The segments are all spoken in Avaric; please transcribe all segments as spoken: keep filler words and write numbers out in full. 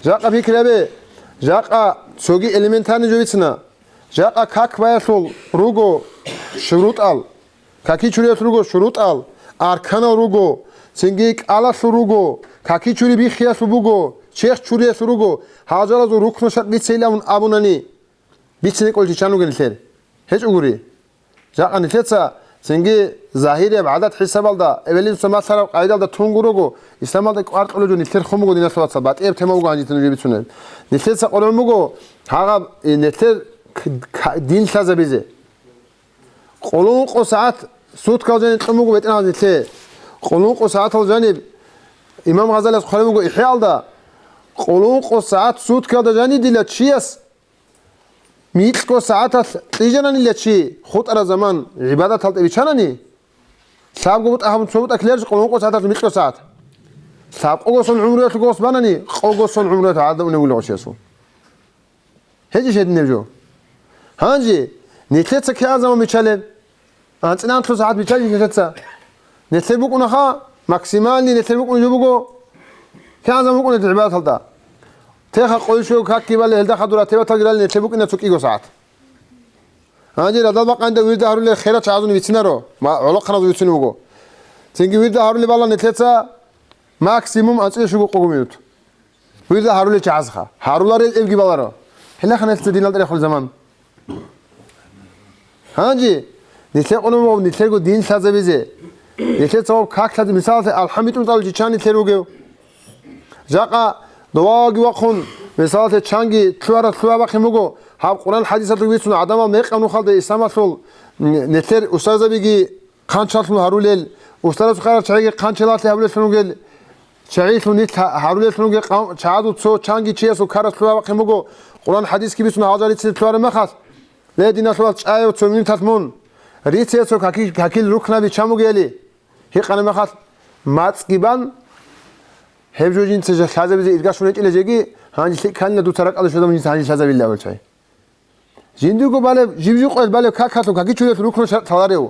Жакъа пикри гьабе, жакъа цоги элементарный жо бицина. Жакъа как баялъул руго шурутӀал, каки чуриялъул руго шурутӀал, арканал руго, цинги кӀалалъул руго, каки чури биххиялъул буго, чехь чуриялъул руго, гьал жалазул рукну шартӀ бицейилан абунани, бицине кӀолчи чан вугин нилъер? ГьечӀогури. Жакъа нилъеца цинги загьирияб гӀадат хӀисабалда, эбелинца малъараб къайдалда тун гурого, исламалда кӀвар кьолеб жо нилъер хун буго, диналъул вацал, батӀияб тема буго гьанже нужее бицунеб. Нилъеца къолеб буго гьагъаб, э, нилъер к-, к-, дин лъазабизе. Къуллукъо сагӀат суткал жаниб кьун буго бетӀергьанас нилъее. Къуллукъо сагӀатал жаниб имам Гъазалияс хъвалеб буго ИхӀяалда, къуллукъо сагӀат суткалда жаниб дила чияс микьго сагӀаталъ кьижананила чи хутӀараб заман гӀибадаталде биччанани, лъабго бутӀа гьабун цо бутӀа ккеларищ къуллукъо сагӀаталъ микьго сагӀат? Лъабкъого сон гӀумруялъул гос банани, къого сон гӀумруялъул гӀадада унев вуго гъов чиясул. ГьечӀищ гьединаб жо? Гьанже нилъеца кигӀан заман биччалеб? АнцӀила анлъго сагӀат биччалищ нилъеца? Нилъер букӀунаха, максимальный нилъер букӀунеб жо буго, кигӀан заман букӀунеб гӀибадаталда? Теха къойчо какги бале, гьелда хадур ратибаталги рали, нилъер букӀина цо кӀиго сагӀат. Гьанже радал бакъанде вирда гьарулел херал чагӀазул бицинаро, ма-, гӀолохъаназул бицунеб буго. Цинги вирда гьарулеб бала нилъеца максимум анцӀила щуго къого минут. Вирда гьарулел чагӀазха. Гьаруларел эбги баларо. Гьелаха нилъеца диналда рехулеб заман. Гьанже, нилъер къуллукъ буго нилъерго дин лъазабизе. Нилъер цо как лъазе, мисалалъе, алхӀам битӀун тӀалулев чи чан нилъер вугев? Жакъа доваги вахъун, мисалалъе, чанги лъугьараб лъугьа бахъин буго, гьаб Къуран хӀадисалъул бицун гӀадамал мекъаб нухалда исламалъул, м, нилъер устарзабиги хъанчалъун гьарулел, устарасухъарал чагӀиги хъанчалалъе гьабулеллъун ругел, чагӀилъун нилъ гьа-, гьарулеллъун ругел къав-, чагӀазул цо чанги чиясул ккараб лъугьа бахъин буго, Къуран хӀадисги бицун гьалжал рицин лъугьараб мехалъ, ле, диналъул вацал, чӀаяв цо минуталъ мун, рицеяцо какил, какил рукнаби чан бугели? Гьикъана мехалъ, мацӀги бан, гьеб жо жинца жа-, лъазабизе иргашун гьечӀила жеги, гьанже лъикӀ кканила дуца ракӀалда щвезабун жинца гьанже лъазабилла абулчай. Жиндирго балеб, жиб-жукъоялъ балеб какалъул, каки чурилъул рукну шартӀ лъаларев?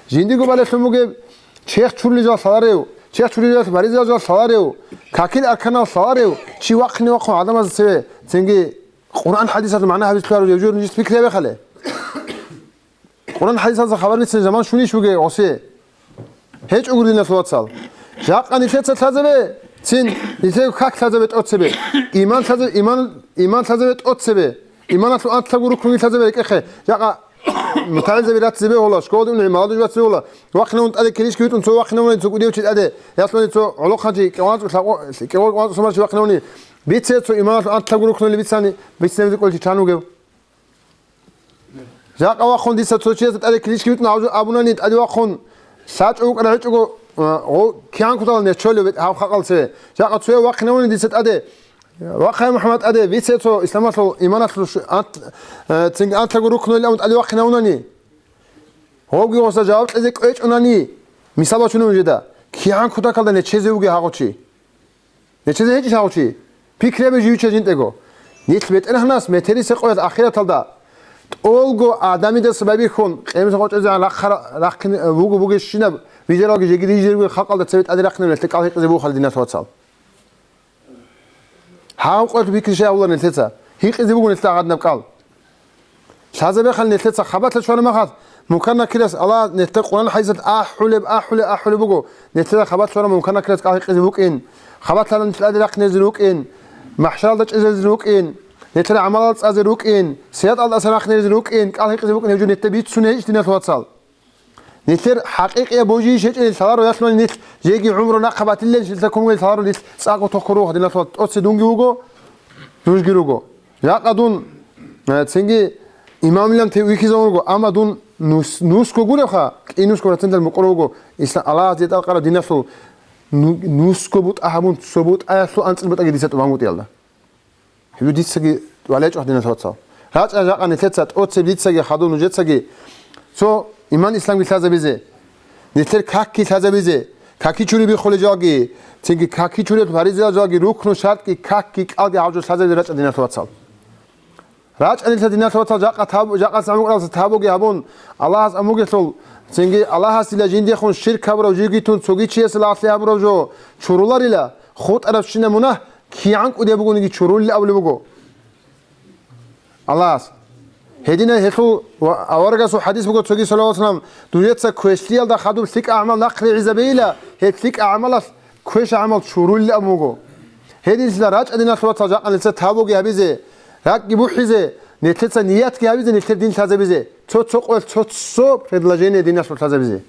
Жиндирго балелъун бугеб чехь чурулел жал лъаларев? Чехь чурулел фаризаял жал лъаларев? Какил арканал лъаларев? Чи вахъине вахъун гӀадамазда цеве, цинги Къуран хӀадисалъул магӀна гьабизе лъугьарав жив жо нужеца пикри гьабехъали? Къуран хӀадисалъа хабар бицин заман щунищ бугеб гъосе? ГьечӀогури, диналъул вацал. Жакъа нилъеца лъазабе, цин нилъего как лъазабе тӀоцебе. Иман лъазабе, иман, иман лъазабе тӀоцебе. Иманалъул анлъабго рукнуги лъазабе рекӀехъе. Жакъа мутагӀилзаби рацци бегьула, школалде уни, молодёжь бацци бегьула. Вахъинавун тӀаде килищги витӀун цо вахъинавунани цо кӀудияв чи тӀаде. Ясулани цо гӀолохъанчи кӀикъоялда анцӀго лъабкъо-, кӀикъоялда анцӀго сумарчи вахъинавуни. Бице цо иманалъул анлъабго рукнули бицани, бицинабизе кӀолчи чан вугев? Жакъа вахъун дица цо чиясда тӀаде килищги витӀун гьав жо абунани, тӀаде вахъун лъачӀо вукӀарав гьечӀого, а, гъо-, кигӀан куталан я чолев гьав халкъал цеве. Жакъа цояв вахъинавуни дица тӀаде, вахъай МухӀаммад тӀаде, бице цо исламалъул иманалъул ш-, ант-, э, цинги анлъабго рукнуйилан тӀаде вахъинавунани. Гьовги гъоса жаваб кьезе кӀвечӀунани, мисал бачунев жеда, кигӀан кутакалда нечезе вугев гьагъо чи. Нечезе гьечӀищ гьав чи? Пикри гьабе живича жинтӀего. Нилъ БетӀергьанас метерисеб къоялъ ахираталда тӀолго Адамидаса байбихьун, къемисеб къо чӀезегӀан рахъара-, рахъин вуго бугебщинаб вижаралги жеги рижерго халкъалда цеве тӀаде рахъинаб нилъер кӀал гьикъизе бугохъали, диналъул вацал. Гьав къоялъ пикри щай гьабуларин нилъеца? Гьикъизе буго нилъеда гьадинаб кӀал. Лъазабехъали нилъеца хабалъа щвараб мехалъ, Мункар-Накирас Аллагь нилъеда Къуран хӀадисалъ ахӀулеб, ахӀулеб, ахӀулеб буго, нилъеда хабалъа щвараб Мункар-Накирас кӀал гьикъизе букӀин, хабалъа нилъ тӀаде рахъинезе рукӀин, махӀшаралда чӀезазе рукӀин, нилъер гӀамалал цӀазе рукӀин, сираталдаса рахъинезе рукӀин, кӀал гьикъизе букӀин, гьеб жо нилъеда бицунебищ, диналъул вацал? Нилъер хӀакъикъияб божийищ гьечӀеб нилъ лъаларо, ялъуни нилъ жеги гӀумру нахъа батилелищ, нилъ кумгел лъаларо, нилъ цӀакъго тохъур вуго, диналъул вацал, тӀоцебе дунги вуго, нужги руго. Жакъа дун, э, цинги имамилан те вихьизавун вуго, амма дун нус-, нусго гуревха, кӀинусго проценталъ мукъур вуго, исла-, Аллагьас дие тӀадкъараб диналъул ну-, нусго бутӀа гьабун, цо бутӀаялъул анцӀила бутӀаги дица тӀубангутӀиялда. Гьеб дицаги валечӀо, диналъул вацал. РачӀа жакъа нилъеца тӀоцеб дицаги хадув нужецаги цо иман-исламги лъазабизе. Нилъер какги лъазабизе, каки чури биххулел жалги, цинги каки чурел фаризаял жалги, рукну шартӀги, какги кӀалги гьав жо лъазабизе рачӀа, диналъул вацал. РачӀа нилъер, диналъул вацал, жакъа таб-, жакъа самукъалъа табуги гьабун, Аллагьас амугелъул, цинги Аллагьасила жиндехун ширк гьабурав жиги тун цоги чиясила гӀалъи гьабурав жо чуруларила, хутӀарабщина мунагь, КигӀан кӀудияб бугониги чурулли абулеб буго Аллагьас. Гьединай гьелъул ва аварагасул хадис буго цоги, саллаллагьу гӀалайгьи вассалам, нужеца квешлъиялда хадуб лъикӀа гӀамал нахъригӀизабейила, гьеб лъикӀа гӀамалалъ квеша гӀамал чурулли абун буго. Гьединлъидал рачӀа диналъул вацал жакъа нилъеца тавбуги гьабизе, ракӀги бухӀизе, нилъеца ниятги гьабизе, нилъер дин лъазабизе, цо-цо къоялъ цо-цо предложение диналъул лъазабизе.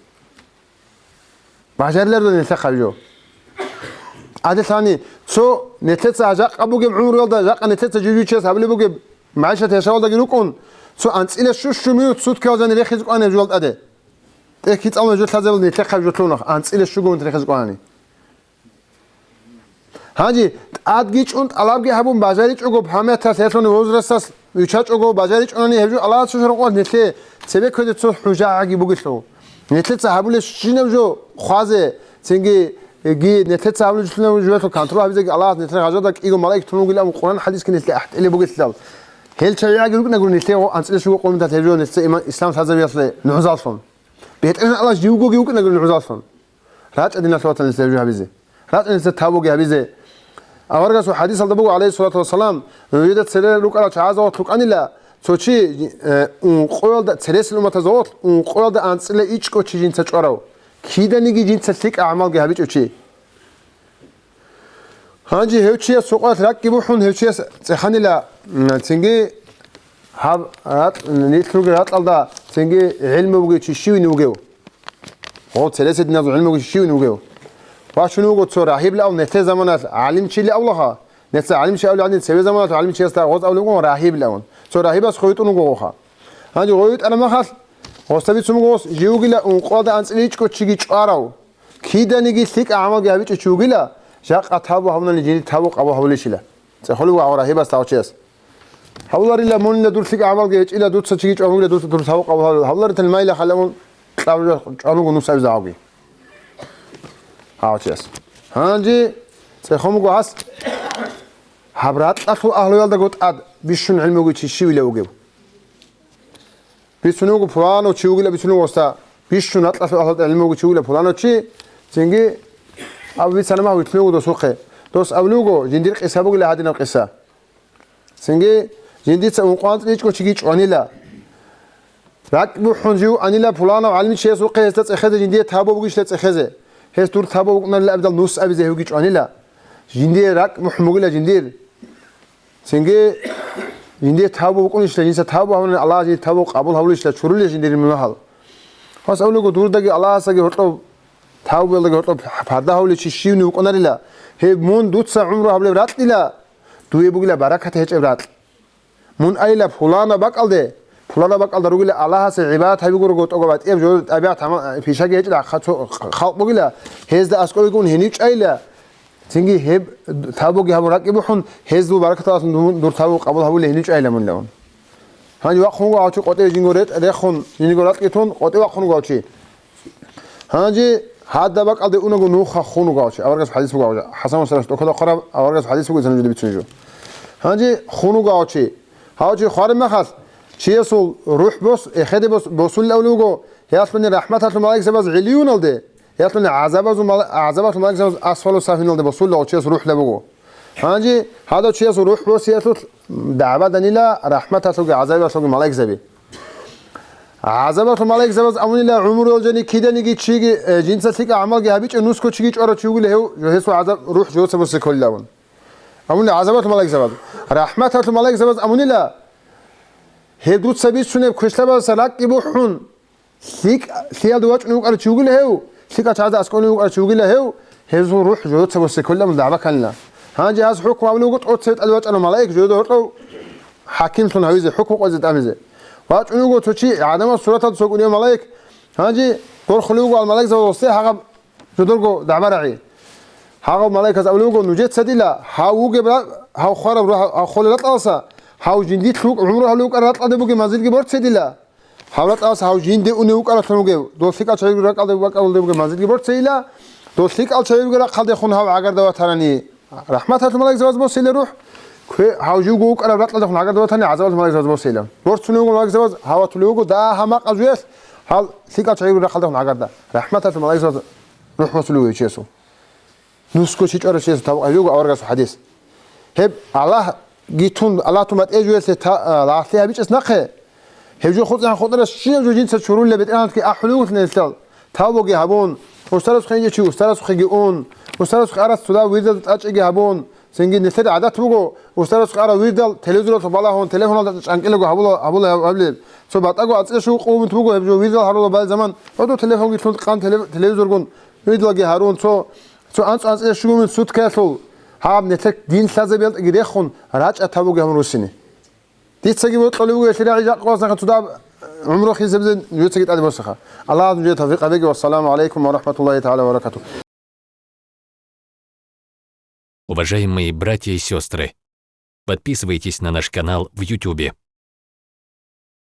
Бажариларда нилъехъаб жо. Адилъани, цо нилъеца жакъа бугеб гӀумруялда, жакъа нилъеца жив-жив чияс гьабулеб бугеб, магӀишат яшавалдаги рукӀун, цо анцӀила щущу минут суткиял жани рехизе кӀванеб жугьал тӀаде. ТӀехь кицӀалун жо лъазабал нилъехъаб жо лъугьунах, анцӀила щуго минут рехизе кӀвани. Гьанже тӀадги чӀун, тӀалабги гьабун бажаричӀого, памяталъ гьелъуни возрасталъ вичачӀого бажаричӀунани гьеб жо Аллагьас цо шаргӀалъ нилъее цебеккоде цо хӀужагӀаги бугелъул. Нилъеца гьабулебщинаб жо хъвазе, цинги, ги, нилъеца гьабулебщинаб жоялъул контроль гьабизеги Аллагьас нилъер гьажада кӀиго малаик тун вугилан Къуран хадисги нилъее ахӀтӀилеб бугелъул. Гьел чагӀиги рукӀинагури нилъее гъо анцӀила щуго къо минуталъ гьеб жо нилъеца иман, ислам лъазабиялъе нугӀзаллъун. БетӀергьан Аллагь живгоги вукӀинагури нугӀзаллъун. РачӀа диналъул вацал нилъер жо гьабизе. РачӀа нилъер тавбуги гьабизе. Аварагасул хадисалда буго, гӀалайгьиссалату вассалам, нужеда цере рукӀарал чагӀазда гъорлъ рукӀанила, цо чи, э, ункъоялда, цересел умматазда гъорлъ ункъоялда анцӀила ичӀго чи жинца чӀварав, киданиги жинца лъикӀа гӀамалги гьабичӀев чи. Гьанже гьев чияс цо къоялъ ракӀги бухӀун, гьев чияс цӀеханила, м, цинги гьаб ракь-, нилъ ругел ракьалда цинги гӀелму бугев чи щивин вугев? Гъов, цересел диналъул гӀелму бугев чи щивин вугев? Вачун вуго цо рагьибилан, нилъер заманалъ гӀалимчилан абулаго. Нилъеца гӀалимчи абулеб гӀадин, цебе заманалъ гӀалимчиясда гъоз абулеб буго рагьибилан. Цо рагьибас гъовитӀун вуго гъовха. Гьанже гъовитӀараб мехалъ, гъосда бицун буго гъос, жив вугила ункъоялда анцӀила ичӀго чиги чӀварав. Киданиги лъикӀа гӀамалги гьабичӀев чи вугила, жакъа тавбу гьабунани жиндир тавбу къабул гьабулищила. ЦӀехолев вуго гьав рагьибас гьав чияс. Гьавларила мунила дур лъикӀа гӀамалги гьечӀила, дуца чиги чӀван вугила, дуца дур тавбу къабул гьабулеб. Гьавларитал майлахъ гьале мун кьабжа чӀван вуго нусабизе гьавги. Гьав чияс. Гьанже цӀехун буго гьас, гьаб ракьалъул агьлуялдаго тӀад бищун гӀелмуги чи щивила вугев? Бицунев вуго пуланав чи вугила, бицунев вуго гъосда, бищун ракьалъул агьлуялда гӀелму бугев чи вугила пуланав чи, цинги абу бицана мах вилълъунев вуго досухъе. Дос абулев вуго, жиндир къиса бугила гьадинаб къиса. Цинги, жиндица ункъо анцӀила ичӀго чиги чӀванила. РакӀ бухӀун жив анила пуланав гӀалимчиясухъе гьесда цӀехезе жиндие тавбу бугищила цӀехезе. Гьес дур тавбу букӀунарила абидал нус абизе гьевги чӀванила. Жиндие ракӀ бухӀун бугила жиндир. Цинги жиндие тавбу букӀунищила, жинца тавбу гьабунани Аллагьас жиндир тавбу къабул гьавулищила чурулила жиндир мунагьал. Гьас абулего, дурдаги Аллагьасдаги гьоркьоб, тавбуялдаги гьоркьоб парда гьавулев чи щивни вукӀунарила, гьеб мун дуца гӀумру гьабулеб ракьила, дуе бугила баракат гьечӀеб ракь. Мун айила пуланаб бакӀалде, пуланаб бакӀалда ругила Аллагьасе гӀибадат гьабигурого тӀоба батӀияб жо тӀабигӀат гьама-, пишаги гьечӀила, ха-, цо халкъ бугила, гьезда аскӀовеги ун гьенив чӀайила, цинги гьеб тавбуги гьабун ракӀи бухӀун, гьез дур баракаталдалъун дун-, дур тавбу къабул гьабулей гьенив чӀайила мунилан. Гьанже вахъун вуго гьав чи къотӀеве жинго ретӀ-, рехун, жиндирго ракьги тун, къотӀи вахъун вуго гьав чи. Гьанже гьадаб бакӀалде унаго нуха хун вуго гьав чи. Аварагас хадис буго гьав. ХӀасан ва Сараш тӀокӀалда хъвараб аварагас хадис буго, исана жуде бицунеб жо. Гьанже хун вуго гьав чи. Гьав чи хвараб мехалъ, чиясул рухӀ бос-, эхеде бос-, босулев вуго, гьелъуни рахӀматалъул малаикзабаз гӀиллиюналде, гьелъуни гӀазабазул мала-, гӀазабалъул малаикзабаз асфалу сафиналде босулев гьав чиясул рухӀ леб буго. Гьанже гьадав чиясул рухӀ босиялъул дагӀбаданила рахӀматалъулги гӀазабалъулги малаикзаби. ГӀазабалъул малаикзабаз абунила гӀумруялъ жани киданиги чиги, э, жинца лъикӀа гӀамалги гьабичӀев нусго чиги чӀварав чи вугила гьев, гьесул гӀазаб, рухӀ жодоца босе кколилан. Абунила гӀазабалъул малаикзабаз. РахӀматалъул малаикзабаз абунила, гьеб дуца бицунеб квешлъабазаса ракӀги бухӀун, лъикӀ-, лъиялда вачӀунев вукӀарав чи вугила гьев, лъикӀал чагӀазда аскӀове вукӀарав чи вугила гьев, гьезул рухӀ жодоца босе кколилан дагӀба кканила. Гьанже гьас хӀукму гьабулев вуго тӀоцебе тӀаде вачӀарав малаик жодор гьоркьов хӀакимлъун гьавизе, хӀукму къвезе тӀамизе. ВачӀунев вуго цо чи, гӀадамал сураталда цо кӀудияв малаик. Гьанже борхулев вуго ал малаикзабаз гьесде гьагъаб жодорго дагӀба рагӀи. Гьагъав малаикас абулев вуго, нужеца дила гьав вугеб ра-, гьав хвараб ра-, гьав холел ракьалдаса, гьав жиндилъ вукӀ-, гӀумру гьавлев вукӀараб ракьалде бугеб манзилги борцедила. Гьав ракьалдаса гьав жинде унев вукӀаравлъун вугев, дол лъикӀал чагӀи ракьалде бакӀалде бугеб манзилги борцейила, дол лъикӀал чагӀи ракьалдехун гьав гӀагарда ватарани, рахӀматалъул малаикзабаз босейила рухӀ, кве-, гьав живго вукӀараб ракьалдехун гӀагарда ватани, гӀазабалъул малаикзабаз босейила. Борцунев вуго малаикзабаз, гьав ватулев вуго дагьа-макъа жуялъ, гьал лъикӀал чагӀи ракьалдехун гӀагарда. РахӀматалъул малаикзабаз рухӀ босулев вуго гьев чиясул. Нусго чи чӀварав чиясул тавбу гьабулев вуго аварагасул хадис. Гьеб Аллагьги тун, Аллагь тун батӀияб жоялъе та-, а, лагълъи гьабичӀес нахъе. Гьеб жо хутӀигӀан хутӀарас щибаб жо жинца чурулеб БетӀергьанасги ахӀулев вугони гьелъал. Тавбуги гьабун, устарасухъе инчӀев чи устарасухъеги ун, устарасухъе арас цо дагьаб вирдазда тӀадчӀиги гьабун, цинги нилъер гӀадат буго, устарасухъе араб вирдал телевизоралъухъ балагьун, телефоналда чӀанкӀилаго гьабула, гьабула гьаб-, гьабулеб. Цо батӀаго анцӀила щуго къувмут буго гьеб жо вирдал гьарула балел заман, гьодо телефонги лъун къан телев-, телевизоргун вирдалги гьарун, цо, цо анцӀ-, анцӀила щуго мин суткаялъул гьаб нилъер дин лъазабиялдеги рехун, рачӀа тавбуги гьабун руссини. Дицаги бокьулеб буго, гьелъие рагӀи жакъа васаха цо дагьаб гӀумру хисабизе нужецаги тӀаде босаха. Аллагьас нужее тавфикъ гьабеги. Вассаламу гӀалайкум ва рахӀматуллагьи тагӀала ва баракатугь. Уважаемые братья и сестры, подписывайтесь на наш канал в Ютубе.